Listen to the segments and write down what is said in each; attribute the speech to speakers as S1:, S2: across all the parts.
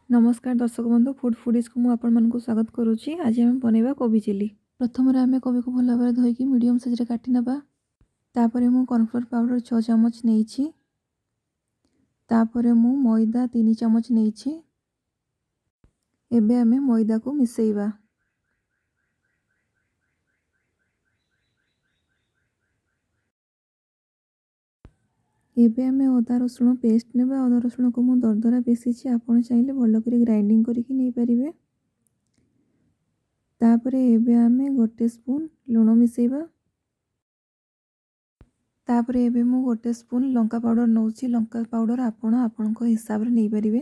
S1: ନମସ୍କାର ଦର୍ଶକ ବନ୍ଧୁ, ଫୁଡ଼୍ ଫୁଡ଼ିସ୍କୁ ମୁଁ ଆପଣମାନଙ୍କୁ ସ୍ୱାଗତ କରୁଛି। ଆଜି ଆମେ ବନେଇବା କୋବି ଚିଲି। ପ୍ରଥମରେ ଆମେ କୋବିକୁ ଭଲ ଭାବରେ ଧୋଇକି ମିଡ଼ିୟମ୍ ସାଇଜ୍ରେ କାଟି ନେବା। ତାପରେ ମୁଁ କର୍ଣ୍ଣଫ୍ଲୋର୍ ପାଉଡ଼ର 6 ଚାମଚ ନେଇଛି। ତାପରେ ମୁଁ ମଇଦା 3 ଚାମଚ ନେଇଛି। ଏବେ ଆମେ ମଇଦାକୁ ମିଶାଇବା। ଏବେ ଆମେ ଅଦା ରସୁଣ ପେଷ୍ଟ ନେବା। ଅଦା ରସୁଣକୁ ମୁଁ ଦରଦରା ପେଶିଛି, ଆପଣ ଚାହିଁଲେ ଭଲ କରି ଗ୍ରାଇଣ୍ଡିଙ୍ଗ କରିକି ନେଇପାରିବେ। ତାପରେ ଏବେ ଆମେ 1 ସ୍ପୁନ୍ ଲୁଣ ମିଶାଇବା। ତାପରେ ଏବେ ମୁଁ 1 ସ୍ପୁନ୍ ଲଙ୍କା ପାଉଡ଼ର ନେଉଛି। ଲଙ୍କା ପାଉଡ଼ର ଆପଣ ଆପଣଙ୍କ ହିସାବରେ ନେଇପାରିବେ।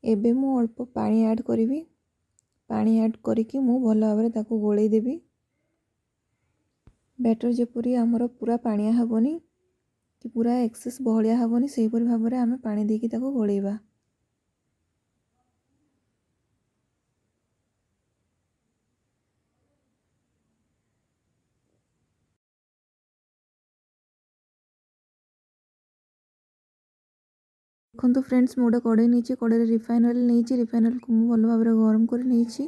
S1: ଏବେ ମୁଁ ଅଳ୍ପ ପାଣି ଆଡ଼୍ କରିବି। ପାଣି ଆଡ଼୍ କରିକି ମୁଁ ଭଲ ଭାବରେ ତାକୁ ଗୋଳେଇ ଦେବି। ବ୍ୟାଟର ଯେପରି ଆମର ପୁରା ପାଣିଆ ହେବନି କି ପୁରା ଏକ୍ସେସ୍ ବହଳିଆ ହେବନି, ସେହିପରି ଭାବରେ ଆମେ ପାଣି ଦେଇକି ତାକୁ ଗୋଳେଇବା। ଦେଖନ୍ତୁ ଫ୍ରେଣ୍ଡସ୍, ମୁଁ ଗୋଟେ କଡ଼େଇ ନେଇଛି। କଡ଼େଇରେ ରିଫାଇନ୍ ଅଏଲ୍ ନେଇଛି। ରିଫାଇନ୍ ଅଏଲ୍କୁ ମୁଁ ଭଲ ଭାବରେ ଗରମ କରି ନେଇଛି।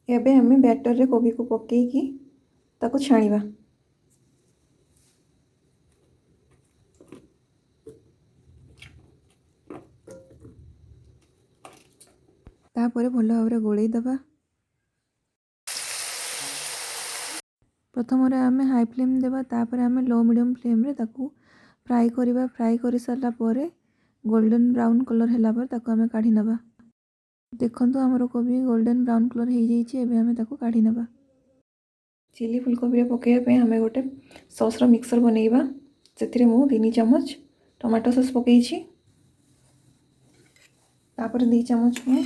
S1: ଏବେ ଆମେ ବ୍ୟାଟରରେ କୋବିକୁ ପକେଇକି ତାକୁ ଛାଣିବା। ତାପରେ ଭଲ ଭାବରେ ଗୋଳେଇ ଦେବା। ପ୍ରଥମରେ ଆମେ ହାଇ ଫ୍ଲେମ୍ ଦେବା, ତାପରେ ଆମେ ଲୋ ମିଡ଼ିୟମ୍ ଫ୍ଲେମ୍ରେ ତାକୁ ଫ୍ରାଏ କରିବା। ଫ୍ରାଏ କରିସାରିଲା ପରେ ଗୋଲ୍ଡେନ୍ ବ୍ରାଉନ୍ କଲର୍ ହେଲା ପରେ ତାକୁ ଆମେ କାଢ଼ି ନେବା। ଦେଖନ୍ତୁ ଆମର କୋବି ଗୋଲ୍ଡେନ୍ ବ୍ରାଉନ୍ କଲର୍ ହେଇଯାଇଛି। ଏବେ ଆମେ ତାକୁ କାଢ଼ି ନେବା। ଚିଲି ଫୁଲକୋବିରେ ପକାଇବା ପାଇଁ ଆମେ ଗୋଟେ ସସ୍ର ମିକ୍ସର ବନେଇବା। ସେଥିରେ ମୁଁ 3 ଚାମଚ ଟମାଟୋ ସସ୍ ପକାଇଛି। ତାପରେ 2 ଚାମଚ ମୁଁ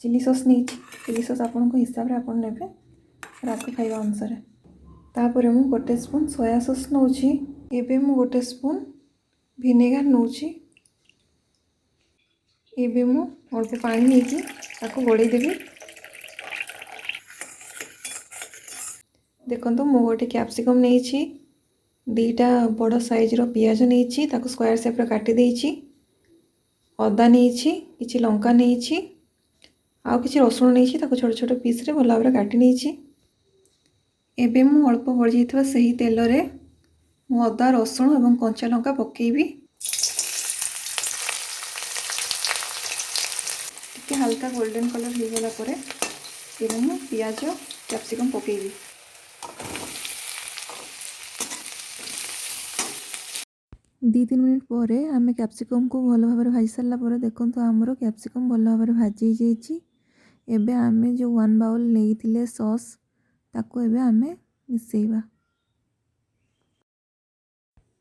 S1: ଚିଲି ସସ୍ ନେଇଛି। ଚିଲି ସସ୍ ଆପଣଙ୍କ ହିସାବରେ ଆପଣ ନେବେ, ରାଗ ଖାଇବା ଅନୁସାରେ। ତାପରେ ମୁଁ 1 ସ୍ପୁନ୍ ସୋୟା ସସ୍ ନେଉଛି। ଏବେ ମୁଁ 1 ସ୍ପୁନ୍ ଭିନେଗାର ନେଉଛି। ଏବେ ମୁଁ ଅଳ୍ପ ପାଣି ନେଇକି ତାକୁ ଗୋଳେଇ ଦେବି। ଦେଖନ୍ତୁ ମୁଁ ଗୋଟେ କ୍ୟାପ୍ସିକମ୍ ନେଇଛି, 2ଟା ବଡ଼ ସାଇଜ୍ର ପିଆଜ ନେଇଛି, ତାକୁ ସ୍କୋୟାର ସେପ୍ର କାଟି ଦେଇଛି, ଅଦା ନେଇଛି, କିଛି ଲଙ୍କା ନେଇଛି, ଆଉ କିଛି ରସୁଣ ନେଇଛି, ତାକୁ ଛୋଟ ଛୋଟ ପିସ୍ରେ ଭଲ ଭାବରେ କାଟି ନେଇଛି। ଏବେ ମୁଁ ଅଳ୍ପ ବଳିଯାଇଥିବା ସେହି ତେଲରେ ମୁଁ ଅଦା, ରସୁଣ ଏବଂ କଞ୍ଚା ଲଙ୍କା ପକାଇବି। ଟିକେ ହାଲକା ଗୋଲ୍ଡେନ୍ କଲର୍ ହେଇଗଲା ପରେ ଏବେ ମୁଁ ପିଆଜ, କ୍ୟାପ୍ସିକମ୍ ପକାଇବି। 2-3 ମିନିଟ୍ ପରେ ଆମେ କ୍ୟାପ୍ସିକମ୍କୁ ଭଲ ଭାବରେ ଭାଜି ସାରିଲା ପରେ ଦେଖନ୍ତୁ ଆମର କ୍ୟାପ୍ସିକମ୍ ଭଲ ଭାବରେ ଭାଜି ହେଇଯାଇଛି। ଏବେ ଆମେ ଯେଉଁ 1 ବାଉଲ୍ ନେଇଥିଲେ ସସ୍, ତାକୁ ଏବେ ଆମେ ମିଶାଇବା।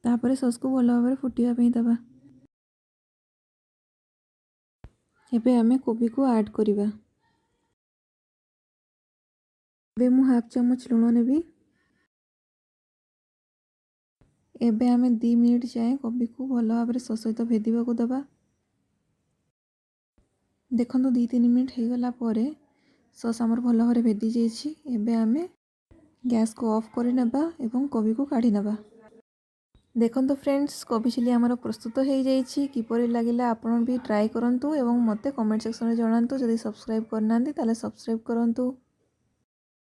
S1: ତାପରେ ସସ୍କୁ ଭଲ ଭାବରେ ଫୁଟିବା ପାଇଁ ଦେବା। ଏବେ ଆମେ କୋବିକୁ ଆଡ଼୍ କରିବା। ଏବେ ମୁଁ ହାଫ୍ ଚାମଚ ଲୁଣ ନେବି। ଏବେ ଆମେ 2 ମିନିଟ୍ ଯାଏଁ କୋବିକୁ ଭଲ ଭାବରେ ସସ୍ ସହିତ ଭେଦିବାକୁ ଦେବା। ଦେଖନ୍ତୁ 2-3 ମିନିଟ୍ ହେଇଗଲା ପରେ ସସ୍ ଆମର ଭଲ ଭାବରେ ଭେଦି ଯାଇଛି। ଏବେ ଆମେ ଗ୍ୟାସ୍କୁ ଅଫ୍ କରିନେବା ଏବଂ କୋବିକୁ କାଢ଼ି ନେବା। ଦେଖନ୍ତୁ ଫ୍ରେଣ୍ଡସ୍, କୋବି ଚିଲି ଆମର ପ୍ରସ୍ତୁତ ହେଇଯାଇଛି। କିପରି ଲାଗିଲା ଆପଣ ବି ଟ୍ରାଏ କରନ୍ତୁ ଏବଂ ମୋତେ କମେଣ୍ଟ ସେକ୍ସନରେ ଜଣାନ୍ତୁ। ଯଦି ସବସ୍କ୍ରାଇବ୍ କରିନାହାନ୍ତି ତାହେଲେ ସବସ୍କ୍ରାଇବ୍ କରନ୍ତୁ।